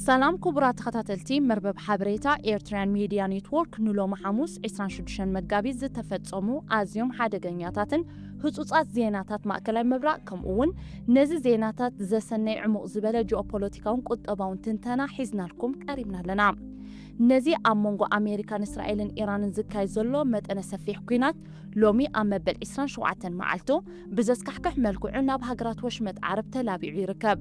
ሰላም ክቡራት ተኸታተልቲ መርበብ ሓበሬታ ኤርትራያን ሚድያ ኔትወርክ፣ ንሎሚ ሓሙስ ዕስራን ሽዱሽተን መጋቢት ዝተፈጸሙ ኣዝዮም ሓደገኛታትን ህጹጻት ዜናታት ማእከላይ ምብራቕ፣ ከምኡ እውን ነዚ ዜናታት ዘሰነይ ዕሙቕ ዝበለ ጂኦፖለቲካውን ቁጠባውን ትንተና ሒዝናልኩም ቀሪብና ኣለና። ነዚ ኣብ መንጎ ኣሜሪካን እስራኤልን ኢራንን ዝካየድ ዘሎ መጠነ ሰፊሕ ኲናት፣ ሎሚ ኣብ መበል ዕስራን ሸውዓተን መዓልቱ ብዘስካሕክሕ መልክዑ ናብ ሃገራት ወሽመጥ ዓረብ ተላቢዑ ይርከብ።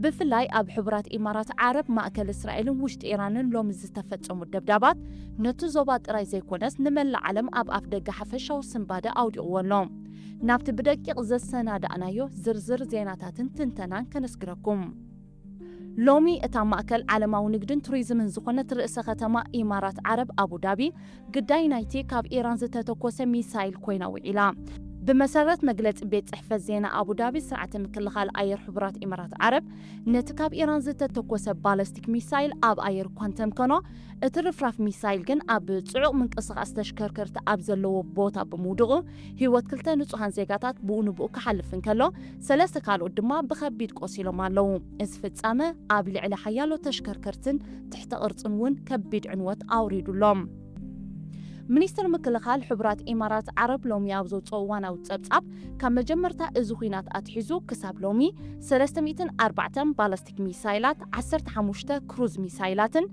ብፍላይ ኣብ ሕቡራት ኢማራት ዓረብ፣ ማእከል እስራኤልን ውሽጢ ኢራንን ሎሚ ዝተፈጸሙ ደብዳባት ነቲ ዞባ ጥራይ ዘይኮነስ ንመላእ ዓለም ኣብ ኣፍ ደገ ሓፈሻዊ ስንባደ ኣውዲቕዎ ኣሎ። ናብቲ ብደቂቕ ዘሰናዳእናዮ ዝርዝር ዜናታትን ትንተናን ከነስግረኩም። ሎሚ እታ ማእከል ዓለማዊ ንግድን ቱሪዝምን ዝኾነት ርእሰ ከተማ ኢማራት ዓረብ ኣቡዳቢ፣ ግዳይ ናይቲ ካብ ኢራን ዝተተኮሰ ሚሳይል ኮይና ውዒላ። ብመሰረት መግለጺ ቤት ጽሕፈት ዜና ኣቡዳቢ፣ ስርዓተ ምክልኻል ኣየር ሕቡራት ኢማራት ዓረብ ነቲ ካብ ኢራን ዝተተኮሰ ባለስቲክ ሚሳይል ኣብ ኣየር እኳ እንተምከኖ፣ እቲ ርፍራፍ ሚሳይል ግን ኣብ ጽዑቕ ምንቅስቓስ ተሽከርከርቲ ኣብ ዘለዎ ቦታ ብምውድቑ፣ ህይወት ክልተ ንጹሃን ዜጋታት ብኡ ንብኡ ክሓልፍ እንከሎ፣ ሰለስተ ካልኦት ድማ ብኸቢድ ቆሲሎም ኣለዉ። እዚ ፍጻመ ኣብ ልዕሊ ሓያሎ ተሽከርከርትን ትሕተ ቅርጽን እውን ከቢድ ዕንወት ኣውሪዱሎም። ሚኒስትር ምክልኻል ሕቡራት ኢማራት ዓረብ ሎሚ ኣብ ዘውፅኦ እዋናዊ ጸብጻብ፣ ካብ መጀመርታ እዚ ኹናት ኣትሒዙ ክሳብ ሎሚ ሰለስተ ሚእትን ኣርባዕተን ባላስቲክ ሚሳይላት፣ ዓሰርተ ሓሙሽተ ክሩዝ ሚሳይላትን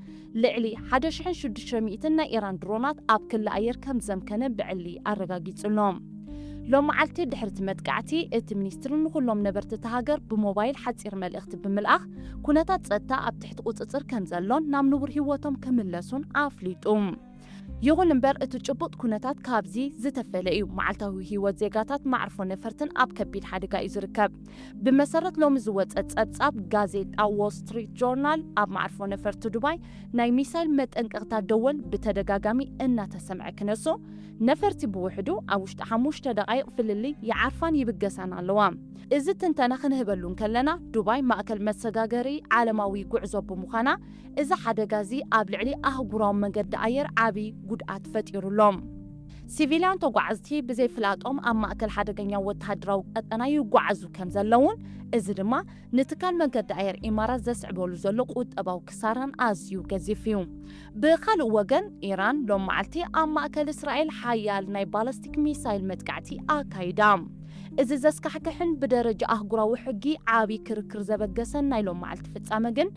ልዕሊ ሓደ ሽሕን ሽዱሽተ ሚእትን ናይ ኢራን ድሮናት ኣብ ክሊ ኣየር ከም ዘምከነ ብዕሊ ኣረጋጊጹ ኣሎ። ሎም መዓልቲ ድሕሪ እቲ መጥቃዕቲ፣ እቲ ሚኒስትሪ ንኹሎም ነበርቲ እታ ሃገር ብሞባይል ሓጺር መልእኽቲ ብምልኣኽ፣ ኩነታት ጸጥታ ኣብ ትሕቲ ቁጽጽር ከም ዘሎን ናብ ንቡር ህይወቶም ክምለሱን ኣፍሊጡ። ይኹን እምበር፣ እቲ ጭቡጥ ኩነታት ካብዚ ዝተፈለ እዩ። መዓልታዊ ህይወት ዜጋታት መዕርፎ ነፈርትን ኣብ ከቢድ ሓደጋ እዩ ዝርከብ። ብመሰረት ሎሚ ዝወጸ ጸብጻብ፣ ጋዜጣ ዎል ስትሪት ጆርናል ኣብ መዕርፎ ነፈርቲ ዱባይ ናይ ሚሳይል መጠንቀቕታ ደወል ብተደጋጋሚ እናተሰምዐ ክነሱ፣ ነፈርቲ ብውሕዱ ኣብ ውሽጢ ሓሙሽተ ደቓይቕ ፍልልይ ይዓርፋን ይብገሳን ኣለዋ። እዚ ትንተና ክንህበሉ እንከለና፣ ዱባይ ማእከል መሰጋገሪ ዓለማዊ ጉዕዞ ብምዃና፣ እዚ ሓደጋ እዚ ኣብ ልዕሊ ኣህጉራዊ መንገዲ ኣየር ዓቢ ጉድኣት ፈጢሩ ኣሎ። ሲቪልያን ተጓዓዝቲ ብዘይ ፍላጦም ኣብ ማእከል ሓደገኛ ወተሃደራዊ ቀጠና ይጓዓዙ ከም ዘለውን፣ እዚ ድማ ንትካል መንገዲ ኣየር ኢማራት ዘስዕበሉ ዘሎ ቁጠባዊ ክሳራን ኣዝዩ ገዚፍ እዩ። ብኻልእ ወገን፣ ኢራን ሎም መዓልቲ ኣብ ማእከል እስራኤል ሓያል ናይ ባላስቲክ ሚሳይል መጥቃዕቲ ኣካይዳ። እዚ ዘስካሕክሕን ብደረጃ ኣህጉራዊ ሕጊ ዓቢ ክርክር ዘበገሰን ናይ ሎም መዓልቲ ፍጻመ ግን፣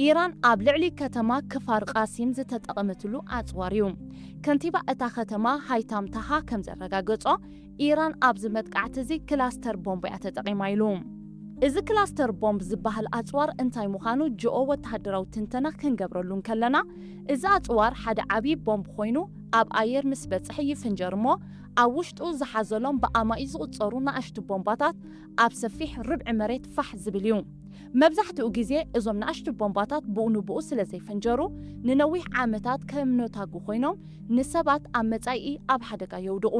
ኢራን ኣብ ልዕሊ ከተማ ክፋር ቃሲም ዝተጠቐመትሉ ኣጽዋር እዩ። ከንቲባ እታ ከተማ ሃይታም ታሃ ከም ዘረጋገጾ፣ ኢራን ኣብዚ መጥቃዕቲ እዚ ክላስተር ቦምብ እያ ተጠቒማ ኢሉ። እዚ ክላስተር ቦምብ ዝበሃል ኣጽዋር እንታይ ምዃኑ ጅኦ ወተሃደራዊ ትንተና ክንገብረሉ እንከለና፣ እዚ ኣጽዋር ሓደ ዓቢ ቦምብ ኮይኑ ኣብ ኣየር ምስ በጽሐ ይፍንጀር እሞ፣ ኣብ ውሽጡ ዝሓዘሎም ብኣማኢት ዝቑጸሩ ንኣሽቱ ቦምባታት ኣብ ሰፊሕ ርብዒ መሬት ፋሕ ዝብል እዩ። መብዛሕትኡ ግዜ እዞም ንኣሽቱ ቦምባታት ብኡ ንብኡ ስለ ዘይፍንጀሩ፣ ንነዊሕ ዓመታት ከም ነታጉ ኮይኖም ንሰባት ኣብ መጻኢ ኣብ ሓደጋ የውድቑ።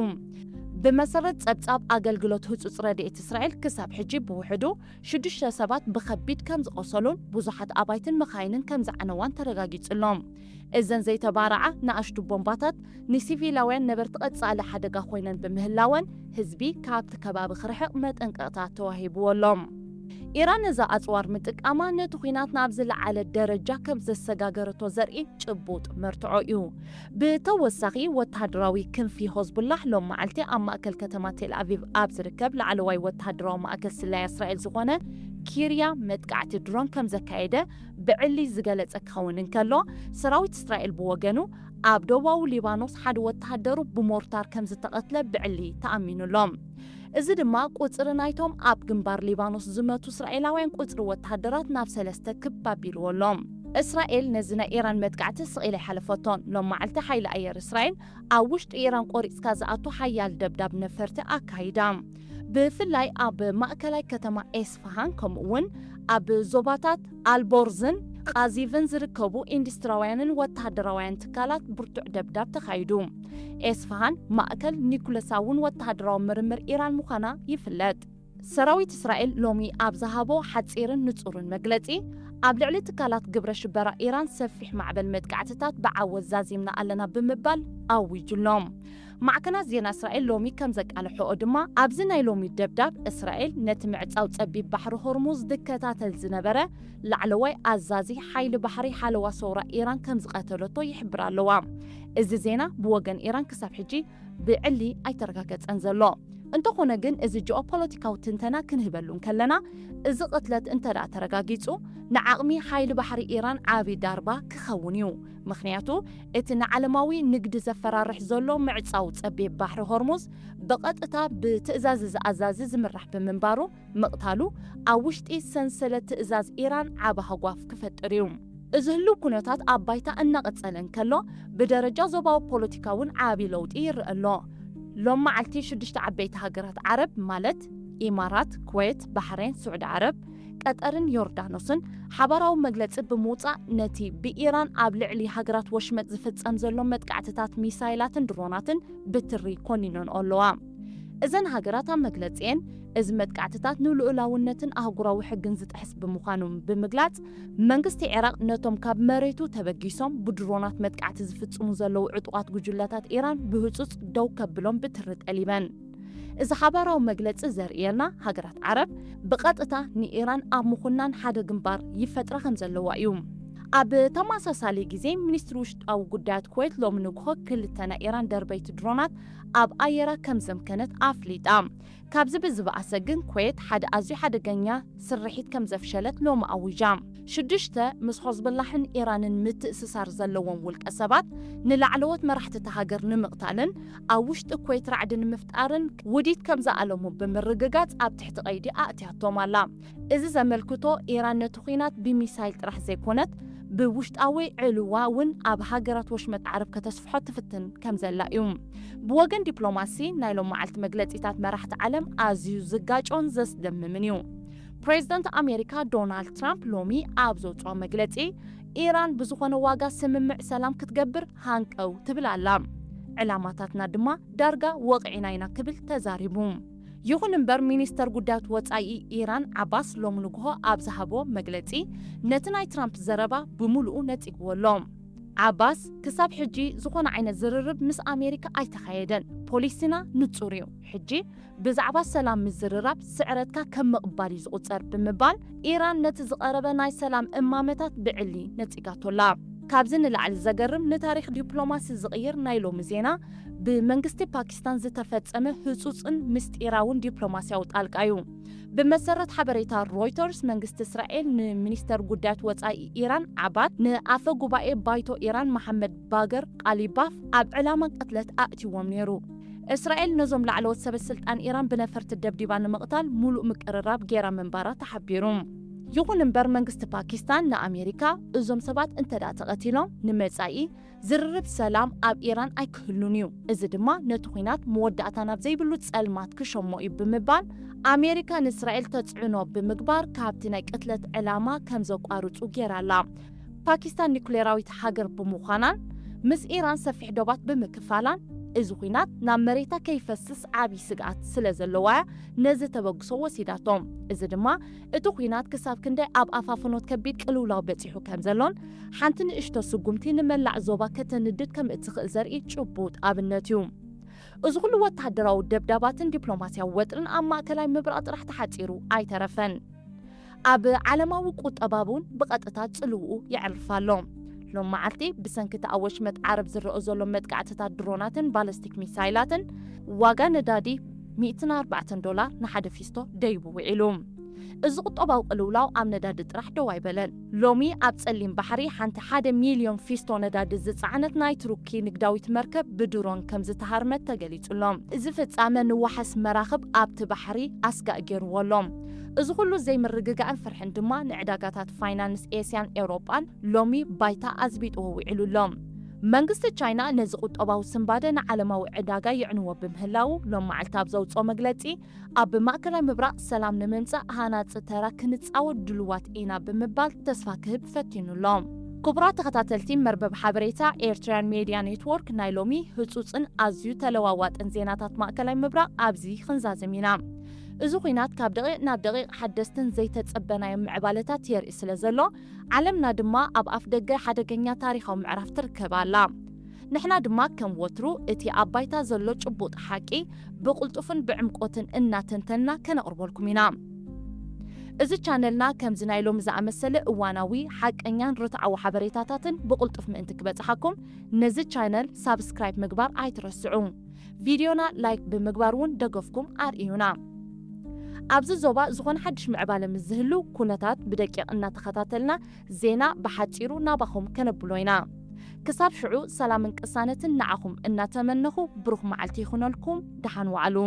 ብመሰረት ጸብጻብ ኣገልግሎት ህጹጽ ረድኤት እስራኤል፣ ክሳብ ሕጂ ብውሕዱ ሽዱሽተ ሰባት ብኸቢድ ከም ዝቖሰሉን ብዙሓት ኣባይትን መኻይንን ከም ዝዓነዋን ተረጋጊጹ ኣሎ። እዘን ዘይተባርዓ ንኣሽቱ ቦምባታት ንሲቪላውያን ነበርቲ ቀጻሊ ሓደጋ ኮይነን ብምህላወን፣ ህዝቢ ካብቲ ከባቢ ክርሕቕ መጠንቀቕታ ተዋሂብዎ ኣሎ። ኢራን ነዛ ኣጽዋር ምጥቃማ ነቲ ኲናት ናብ ዝለዓለ ደረጃ ከም ዘሰጋገረቶ ዘርኢ ጭቡጥ መርትዖ እዩ። ብተወሳኺ፣ ወተሃደራዊ ክንፊ ሆዝቡላህ ሎም መዓልቲ ኣብ ማእከል ከተማ ቴል ኣቪቭ ኣብ ዝርከብ ላዕለዋይ ወተሃደራዊ ማእከል ስለያ እስራኤል ዝኾነ ኪርያ መጥቃዕቲ ድሮን ከም ዘካየደ ብዕሊ ዝገለጸ ክኸውን እንከሎ፣ ሰራዊት እስራኤል ብወገኑ፣ ኣብ ደቡባዊ ሊባኖስ ሓደ ወተሃደሩ ብሞርታር ከም ዝተቐትለ ብዕሊ ተኣሚኑ ኣሎ። እዚ ድማ ቁጽሪ ናይቶም ኣብ ግንባር ሊባኖስ ዝመቱ እስራኤላውያን ቁጽሪ ወተሃደራት ናብ ሰለስተ ክብ ኣቢልዎ ኣሎ። እስራኤል ነዚ ናይ ኢራን መጥቃዕቲ ስቕ ኢላ ኣይሓለፈቶን። ሎም መዓልቲ ሓይሊ ኣየር እስራኤል ኣብ ውሽጢ ኢራን ቆሪጽካ ዝኣቱ ሓያል ደብዳብ ነፈርቲ ኣካይዳ። ብፍላይ ኣብ ማእከላይ ከተማ ኤስፋሃን፣ ከምኡ እውን ኣብ ዞባታት ኣልቦርዝን ቃዚቭን ዝርከቡ ኢንዱስትራውያንን ወተሃደራውያን ትካላት ብርቱዕ ደብዳብ ተኻይዱ። ኤስፋሃን ማእከል ኒኩለሳውን ወተሃደራዊ ምርምር ኢራን ምዃና ይፍለጥ። ሰራዊት እስራኤል ሎሚ ኣብ ዝሃቦ ሓጺርን ንጹርን መግለጺ፣ ኣብ ልዕሊ ትካላት ግብረ ሽበራ ኢራን ሰፊሕ ማዕበል መጥቃዕትታት ብዓወት ዛዚምና ኣለና ብምባል ኣዊጁሎም። ማዕከናት ዜና እስራኤል ሎሚ ከም ዘቃልሐኦ ድማ፣ ኣብዚ ናይ ሎሚ ደብዳብ እስራኤል ነቲ ምዕጻው ጸቢብ ባሕሪ ሆርሙዝ ዝከታተል ዝነበረ ላዕለዋይ ኣዛዚ ሓይሊ ባሕሪ ሓለዋ ሰውራ ኢራን ከም ዝቐተለቶ ይሕብራ ኣለዋ። እዚ ዜና ብወገን ኢራን ክሳብ ሕጂ ብዕሊ ኣይተረጋገጸን ዘሎ። እንተኾነ ግን፣ እዚ ጂኦፖለቲካዊ ትንተና ክንህበሉ እንከለና፣ እዚ ቅትለት እንተ ደኣ ተረጋጊጹ፣ ንዓቕሚ ሓይሊ ባሕሪ ኢራን ዓቢ ዳርባ ክኸውን እዩ። ምኽንያቱ፣ እቲ ንዓለማዊ ንግዲ ዘፈራርሕ ዘሎ ምዕጻው ጸቢብ ባሕሪ ሆርሙዝ ብቐጥታ ብትእዛዝ እዚ ኣዛዚ ዝምራሕ ብምንባሩ፣ ምቕታሉ ኣብ ውሽጢ ሰንሰለት ትእዛዝ ኢራን ዓቢ ሃጓፍ ክፈጥር እዩ። እዚ ህሉው ኩነታት ኣብ ባይታ እናቐጸለ እንከሎ፣ ብደረጃ ዞባዊ ፖለቲካ እውን ዓቢ ለውጢ ይረአ ኣሎ። ሎም መዓልቲ ሽዱሽተ ዓበይቲ ሃገራት ዓረብ፣ ማለት ኢማራት፣ ኩዌት፣ ባሕሬን፣ ስዑዲ ዓረብ፣ ቀጠርን ዮርዳኖስን ሓባራዊ መግለጺ ብምውጻእ፣ ነቲ ብኢራን ኣብ ልዕሊ ሃገራት ወሽመጥ ዝፍጸም ዘሎ መጥቃዕትታት ሚሳይላትን ድሮናትን ብትሪ ኮኒነንኦ ኣለዋ። እዘን ሃገራት ኣብ መግለጺኤን፣ እዚ መጥቃዕትታት ንልኡላውነትን ኣህጉራዊ ሕግን ዝጥሕስ ብምዃኑ ብምግላጽ፣ መንግስቲ ዒራቕ ነቶም ካብ መሬቱ ተበጊሶም ብድሮናት መጥቃዕቲ ዝፍጽሙ ዘለዉ ዕጡቓት ጉጅለታት ኢራን ብህጹጽ ደው ከብሎም ብትሪ ጠሊበን። እዚ ሓባራዊ መግለጺ ዘርእየና፣ ሃገራት ዓረብ ብቐጥታ ንኢራን ኣብ ምኹናን ሓደ ግንባር ይፈጥራ ከም ዘለዋ እዩ። ኣብ ተመሳሳሊ ግዜ፣ ሚኒስትሪ ውሽጣዊ ጉዳያት ኩዌት ሎሚ ንግሆ ክልተ ናይ ኢራን ደርበይቲ ድሮናት ኣብ ኣየራ ከም ዘምከነት ኣፍሊጣ። ካብዚ ብዝበኣሰ ግን፣ ኩዌት ሓደ ኣዝዩ ሓደገኛ ስርሒት ከም ዘፍሸለት ሎሚ ኣዊጃ። ሽዱሽተ ምስ ሆዝብላሕን ኢራንን ምትእስሳር ዘለዎም ውልቀ ሰባት፣ ንላዕለዎት መራሕቲ እታ ሃገር ንምቕታልን ኣብ ውሽጢ ኩዌት ራዕዲ ንምፍጣርን ውዲት ከም ዝኣለሙ ብምርግጋጽ፣ ኣብ ትሕቲ ቀይዲ ኣእትያቶም ኣላ። እዚ ዘመልክቶ፣ ኢራን ነቲ ኲናት ብሚሳይል ጥራሕ ዘይኮነት፣ ብውሽጣዊ ዕልዋ እውን ኣብ ሃገራት ወሽመጥ ዓረብ ከተስፍሖ ትፍትን ከም ዘላ እዩ። ብወገን ዲፕሎማሲ፣ ናይ ሎም መዓልቲ መግለጺታት መራሕቲ ዓለም ኣዝዩ ዝጋጮን ዘስደምምን እዩ። ፕሬዝደንት ኣሜሪካ ዶናልድ ትራምፕ ሎሚ ኣብ ዘውጽኦ መግለጺ፣ ኢራን ብዝኾነ ዋጋ ስምምዕ ሰላም ክትገብር ሃንቀው ትብል ኣላ። ዕላማታትና ድማ ዳርጋ ወቕዒና ኢና ክብል ተዛሪቡ። ይኹን እምበር፣ ሚኒስተር ጉዳያት ወጻኢ ኢራን ዓባስ ሎሚ ንግሆ ኣብ ዝሃቦ መግለጺ፣ ነቲ ናይ ትራምፕ ዘረባ ብምሉኡ ነጺግዎ ኣሎ። ዓባስ፣ ክሳብ ሕጂ ዝኾነ ዓይነት ዝርርብ ምስ ኣሜሪካ ኣይተኻየደን። ፖሊሲና ንጹር እዩ። ሕጂ ብዛዕባ ሰላም ምዝርራብ ስዕረትካ ከም ምቕባል እዩ ዝቑጸር ብምባል፣ ኢራን ነቲ ዝቐረበ ናይ ሰላም እማመታት ብዕሊ ነጺጋቶ ኣላ። ካብዚ ንላዕሊ ዘገርም፣ ንታሪኽ ዲፕሎማሲ ዝቕይር ናይ ሎሚ ዜና፣ ብመንግስቲ ፓኪስታን ዝተፈጸመ ህጹጽን ምስጢራውን ዲፕሎማስያዊ ጣልቃ እዩ። ብመሰረት ሓበሬታ ሮይተርስ፣ መንግስቲ እስራኤል ንሚኒስተር ጉዳያት ወጻኢ ኢራን ዓባስ፣ ንኣፈ ጉባኤ ባይቶ ኢራን መሓመድ ባገር ቃሊባፍ ኣብ ዕላማ ቅትለት ኣእትይዎም ነይሩ። እስራኤል ነዞም ላዕለዎት ሰበ ስልጣን ኢራን ብነፈርቲ ደብዲባ ንምቕታል ሙሉእ ምቅርራብ ገይራ ምንባራ ተሓቢሩ። ይኹን እምበር፣ መንግስቲ ፓኪስታን ንኣሜሪካ፣ እዞም ሰባት እንተ ደኣ ተቐቲሎም፣ ንመጻኢ ዝርርብ ሰላም ኣብ ኢራን ኣይክህሉን እዩ። እዚ ድማ ነቲ ኲናት መወዳእታ ናብ ዘይብሉ ጸልማት ክሸሞ እዩ ብምባል፣ ኣሜሪካ ንእስራኤል ተጽዕኖ ብምግባር ካብቲ ናይ ቅትለት ዕላማ ከም ዘቋርጹ ገይራ ኣላ። ፓኪስታን ኒኩሌራዊት ሃገር ብምዃናን ምስ ኢራን ሰፊሕ ዶባት ብምክፋላን፣ እዚ ኲናት ናብ መሬታ ከይፈስስ ዓቢ ስግኣት ስለ ዘለዋ፣ ነዚ ተበግሶ ወሲዳቶ። እዚ ድማ እቲ ኲናት ክሳብ ክንደይ ኣብ ኣፋፍኖት ከቢድ ቅልውላው በጺሑ ከም ዘሎን፣ ሓንቲ ንእሽቶ ስጉምቲ ንመላእ ዞባ ከተንድድ ከም እትኽእል ዘርኢ ጭቡጥ ኣብነት እዩ። እዚ ኩሉ ወተሃደራዊ ደብዳባትን ዲፕሎማስያዊ ወጥርን ኣብ ማእከላይ ምብራቕ ጥራሕ ተሓጺሩ ኣይተረፈን። ኣብ ዓለማዊ ቁጠባ እውን ብቐጥታ ጽልውኡ የዕርፍ ኣሎ። ሎም መዓልቲ፣ ብሰንኪ እቲ ኣብ ወሽመጥ ዓረብ ዝረአ ዘሎ መጥቃዕትታት ድሮናትን ባለስቲክ ሚሳይላትን፣ ዋጋ ነዳዲ ሚእትን ኣርባዕተን ዶላር ንሓደ ፊስቶ ደይቡ ውዒሉ። እዚ ቁጠባዊ ቅልውላው ኣብ ነዳዲ ጥራሕ ደው ኣይበለን። ሎሚ ኣብ ጸሊም ባሕሪ ሓንቲ ሓደ ሚልዮን ፊስቶ ነዳዲ ዝጸዓነት ናይ ቱርኪ ንግዳዊት መርከብ ብድሮን ከም ዝተሃርመት ተገሊጹ ኣሎ። እዚ ፍጻመ ንዋሕስ መራኽብ ኣብቲ ባሕሪ ኣስጋእ ገይርዎ ኣሎ። እዚ ኩሉ ዘይምርግጋእን ፍርሕን ድማ ንዕዳጋታት ፋይናንስ ኤስያን ኤውሮጳን ሎሚ ባይታ ኣዝቢጥዎ ውዒሉ ኣሎ። መንግስቲ ቻይና ነዚ ቁጠባዊ ስንባደ ንዓለማዊ ዕዳጋ የዕንዎ ብምህላዉ፣ ሎም መዓልቲ ኣብ ዘውጽኦ መግለጺ፣ ኣብ ማእከላይ ምብራቕ ሰላም ንምምጻእ ሃናጺ ተራ ክንጻወት ድሉዋት ኢና ብምባል ተስፋ ክህብ ፈቲኑ ኣሎ። ክቡራት ተኸታተልቲ መርበብ ሓበሬታ ኤርትራውያን ሜድያ ኔትወርክ፣ ናይ ሎሚ ህጹጽን ኣዝዩ ተለዋዋጥን ዜናታት ማእከላይ ምብራቕ ኣብዚ ክንዛዝም ኢና። እዚ ኲናት ካብ ደቂቕ ናብ ደቂቕ ሓደስትን ዘይተጸበናዮም ምዕባለታት የርኢ ስለ ዘሎ፣ ዓለምና ድማ ኣብ ኣፍ ደገ ሓደገኛ ታሪኻዊ ምዕራፍ ትርከብ ኣላ። ንሕና ድማ ከም ወትሩ እቲ ኣብ ባይታ ዘሎ ጭቡጥ ሓቂ ብቕልጡፍን ብዕምቆትን እናተንተንና ከነቕርበልኩም ኢና። እዚ ቻነልና ከምዚ ናይ ሎሚ ዝኣመሰለ እዋናዊ፣ ሓቀኛን ርትዓዊ ሓበሬታታትን ብቕልጡፍ ምእንቲ ክበጽሓኩም፣ ነዚ ቻነል ሳብስክራይብ ምግባር ኣይትረስዑ። ቪድዮና ላይክ ብምግባር እውን ደገፍኩም ኣርእዩና። ኣብዚ ዞባ ዝኾነ ሓድሽ ምዕባለ ምስ ዝህሉ፣ ኩነታት ብደቂቕ እናተኸታተልና ዜና ብሓጺሩ ናባኹም ከነብሎ ኢና። ክሳብ ሽዑ ሰላምን ቅሳነትን ንዓኹም እናተመነኹ፣ ብሩኽ መዓልቲ ይኹነልኩም። ደሓን ዋዕሉ።